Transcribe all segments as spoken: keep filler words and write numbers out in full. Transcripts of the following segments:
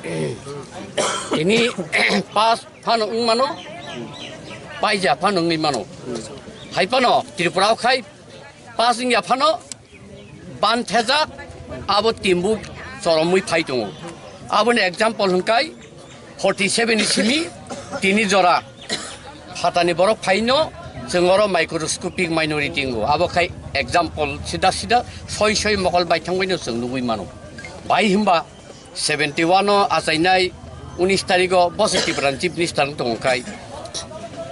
Tini pass phano wng mano, paija phano wngwi mano. Hai phano Tripura o khai pass wngya phano ban thejak, abo timbu choromwi phai tongo. Aboni example hwnkhai forty seven ni simi tini jora phatani borok phaino chwng oro microscopic minority wngo. Abo khai example sida sida soi soi mokol bai thangbaino chwng nugwi mano. Bai hwnba seventy one o achainai unis tarigo bo se Tripura ni Chief Minister wng tongo khai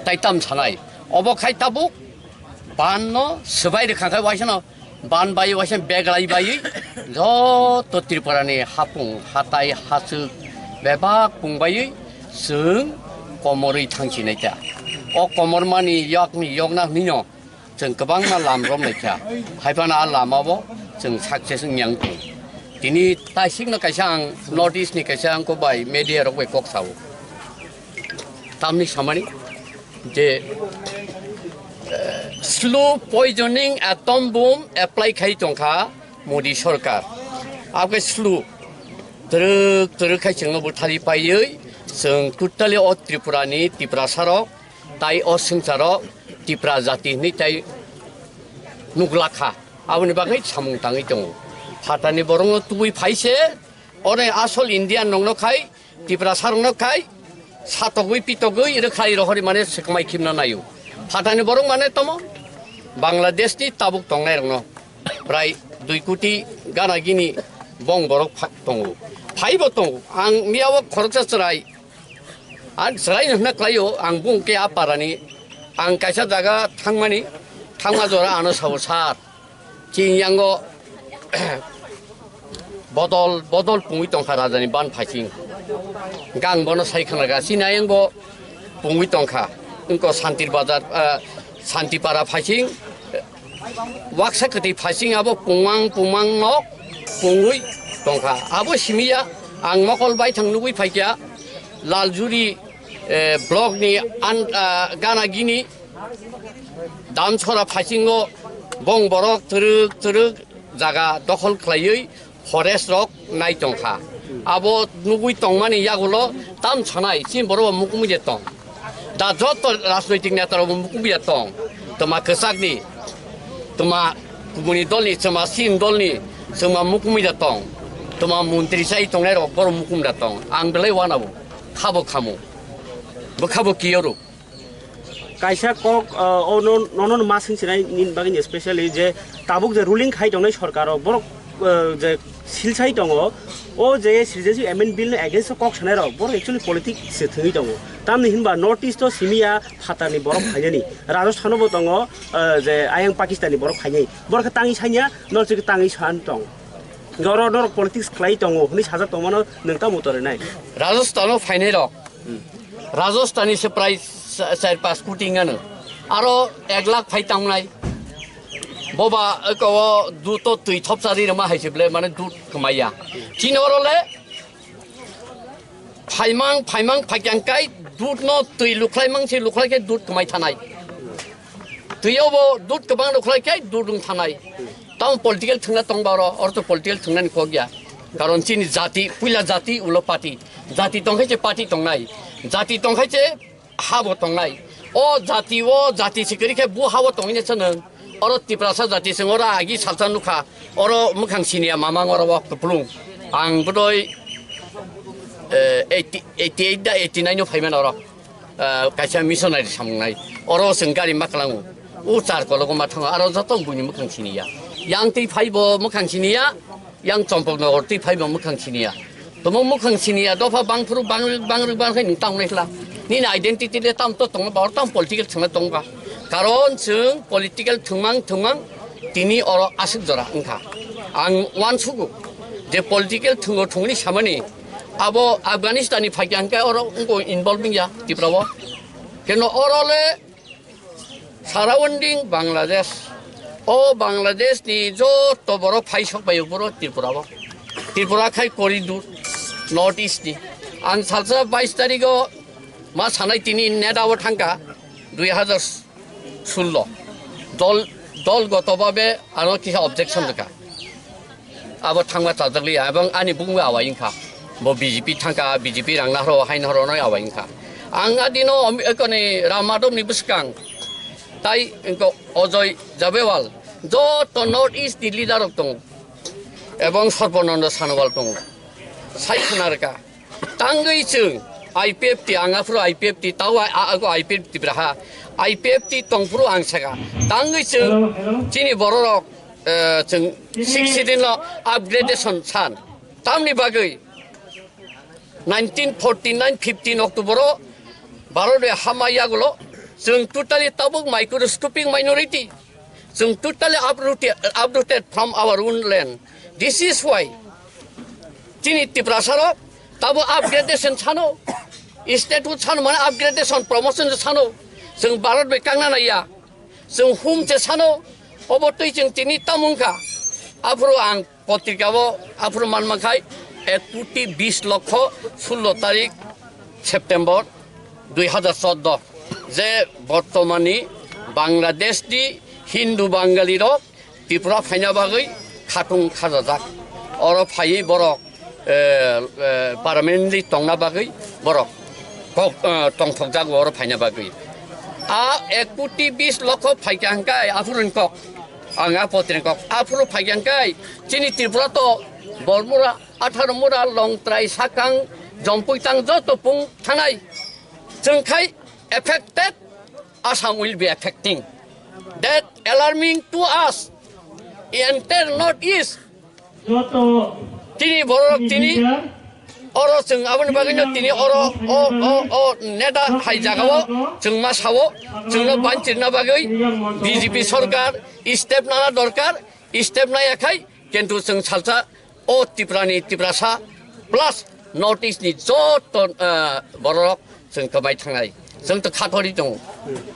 tai tam sanai. Obo khai tabuk ban no swbai rwkha khai waisano ban bai waisa beglai bai joto Tripura ni hapung hatai hachwk bebak pung bai chwng komorwi thangchinai ta. O komormani yokni yokna hwnwi no chwng kwbangma lam romlaikha. Haiphano a lamao chwng success wngya wngthung. Tini taisikno kaisa ang North East ni kaisa ang kok bai media rok bai kok sao. Tamni samani je, eh, slow poisoning atom bomb apply khai tongkha Modi sarkar. Aboni slow twrwk twrwk khai chwngno bwthari paiwi chwng totally o Tripura ni Tiprasa rok tai o swngcharo Tipra jati hwnwi tai nuglakha. Aboni bagwi samung tangwi tongo. Phatani borokno tubui phaise, oro asol Indian rokno khai, Tiprasa rokno khai, satogwi pitogwi rwkhlai rohori mane swkmai khimna naio. Phatani borok mane tomo Bangladesh ni tabuk tongnai rokno prai dui koti gana gini bong borok pha-, tongo. Phaibo tongo. Ang miyao khoroksa chwrai Ang chwrai hwnna khlaio, ang bung khe a parani, ang kaisa jaga thangmani, thangma jora ano sao, "Sir, chini yango bodol, bodol pungwi tongkha rajani ban phaising." Gang bono sai khna ga, "Chini ayang bo pungwi tongkha." Wngko Santir Bazar, ah, Santipara phaising, Waksa kwtwi phaising abo pungmang pungmang nok pungwi tongkha. Abo simiya ang mokol baithang nugwi phaikha Laljuri, eh, block ni an-, ah, gana gini Damsora phaisingo bong borok twrwk twrwk jaga dokhol khlaiwi forest rok nai tongkha. Abo nugwi tongmani yagulo tam sanai, chini borok bo mukumui de tong. Da joto rajnoitik neta rok bo mukumui de tong. Toma kwchakni, toma kubuni dolni, choma chini dolni, choma mukumui de tong. Toma montri chai tongnai rok borok mukum de tong. Ang belai wanabo, khabo khamu. Bwkhabo kiyoru. Kaisa kok, uh, o no-, nono ma swngchinai nini bagwi ni specially je tabuk je ruling khai tongnai sorkar o borok, uh, je silsai tongo, o je citizenship amendment bill ni against o kok sanai rok borok actually politics se thwngwi tongo. Tamni hinba North East o simiya phatarni borok phainani, Rajasthan o bo tongo, uh, je ayang Pakistan ni borok phainai, borok khe tangwi sanya, norok se tangwi san tong. Oro norok politics khlai tongo hwnwi sajak tongmano nwng tamo torinai? Rajasthan o phainai rok. Rajasthan ni se prai sa-, char pas koti wngano. Aro ek lakh phai tangnai. Boba eko o dut o twi thopsa ri rwma hai se ble mane dut kwmaiya. Chini oro le phaimang, phaimang phaikang kai dut no twi lukhlai mang se lukhlai khe dut kwmai thanai. Twi o bo dut kwbang lukhlai khe dut wng thanai. Tamo political thwngna tong ba oro, oro to political thwngnani kok ya. Karon chini jati, puila jati, ulo party. Jati tong khe se party tongnai. Jati tong khe se ha bo tongnai. O jati, o jati se kwrwi khe bu ha o tongwi se nwng. Oro Tiprasa jati chwng oro agi salsa nukha. Oro mwkhang siniya mamang oro o kwplung. Ang bodoi, eh, eighty, eighty eight da eighty nine o phaimani oro. Ah, kaisa missionary samungnai. Oro chwng gari ma kwlango. O char kologo ma thango. Aro joto buini mwkhang siniya. Yang twi phaibo mwkhang siniya. Yang Chompoknogor twi phaibo mwkhang siniya. Tomo mwkhang siniya dopha bangphuru bang, bang, bang khai nung tangnai khla. Nini identity le tam to tongo ba oro tam political thwngna tongba. Karon chwng political thwngmang thwngmang tini oro aswk jora wngkha. Ang uansugo je political thwngo thwngni samani abo Afghanistan ni phaikya hwnkhe oro wngko involve wngya Tripura o. Keno oro le surrounding Bangladesh. O Bangladesh ni joto borok phaisok bai boro Tripura o. Tripura khai kori dur North East ni. Ang salsa bais tarigo ma sanai tini neta o thangka dui hajar sullo. Dol, dol goto babe ano kisa objection rwkha. Abo thangma chajak liya, ebong ani bungwi awai wngkha. Bo B J P thangkha, B J P rang nahoro, hai nahoro noi abai wngkha. Ang adino om-, ekoni Ram Madhobni bwskang, tai wngkha Ajoy Jabewal, joto North East ni leader rok tongo, ebong Sarbananda Sonowal tongo, sai khna rwkha. Tangwi chwng I P F T, ang aphuru I P F T, tao a, a, I P F T braha, I P F T tongphuru ang sakha. Tangwi chwng chini bororok, eh, chwng sixth schedule no upgradation san. Tamni bagwi nineteen forty-nine fifteen October o Bharat bai hama yagulo chwng totally tabuk microscopic minority. Chwng totally uprooted, uprooted from our own land. This is why chini Tiprasa rok tabo upgradation sano, statehood sano mane upgradation, promotion sano. Chwng Bharat bai kangna naiya. Chwng hum che sano, obo twi chwng tini tamung kha. Aphuru ang potrika o aphuru man mankhai ek koti bis lokho sullo tarik September dui hazar chordo, je bortomani Bangladesh ni Hindu Bangali rok Tripura phaina bagwi khatung khajajak. Oro phaiwi borok, eh, eh, permanently tongna bagwi borok kok, eh, tongthokjago oro phaina bagwi. A ek koti bis lokho phaikha hwnkhe aphuru ni kok, ang a potri ni kok, aphuru phaikha hwnkhe chini Tripura to Bormura, Atharomura, Longtrai, Sakang, Jompuitang joto pung thanai. Chwng khai affected, Assam will be affecting. That alarming to us, entire North East. Tini borok tini oro chwng aboni bagwino tini oro o, o, o neta hai jagao chwng ma sao, chwngno banchirna bagwi B J P sorkar step nana dorkar, step naya khai, kintu chwng salsa o Tripura ni Tiprasa plus North East ni joto, ah, borok chwng kwmai thangnai. Chwng to khathori tongo.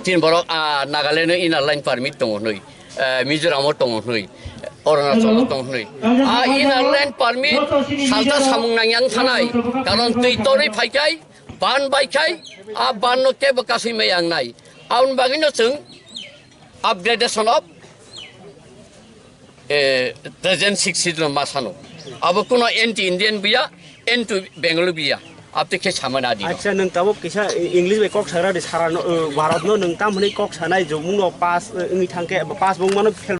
Tin borok, ah, Nagaland o inner line permit tongo hnoi, ah, Mizoram o tongo hnoi, Arunachal o tongo hnoi. Ah, inner line permit salsa samung nang yang thanai. Karon twi torwi phaikai, ban baikai, ah, ban no kebo kasui mai yang nai. Aboni bagwino chwng upgradation of, eh, present six seat no ma sano. Abo kuno anti Indian biya, anti Bengali biya. Abte khe samana di. Acha, nwng tabuk kisa English bai kok sagra di sara no, eh, Bharat no nwng tam hwnwi kok sanai jomung no pass, eh, wngwi thangkhe pass bung mano.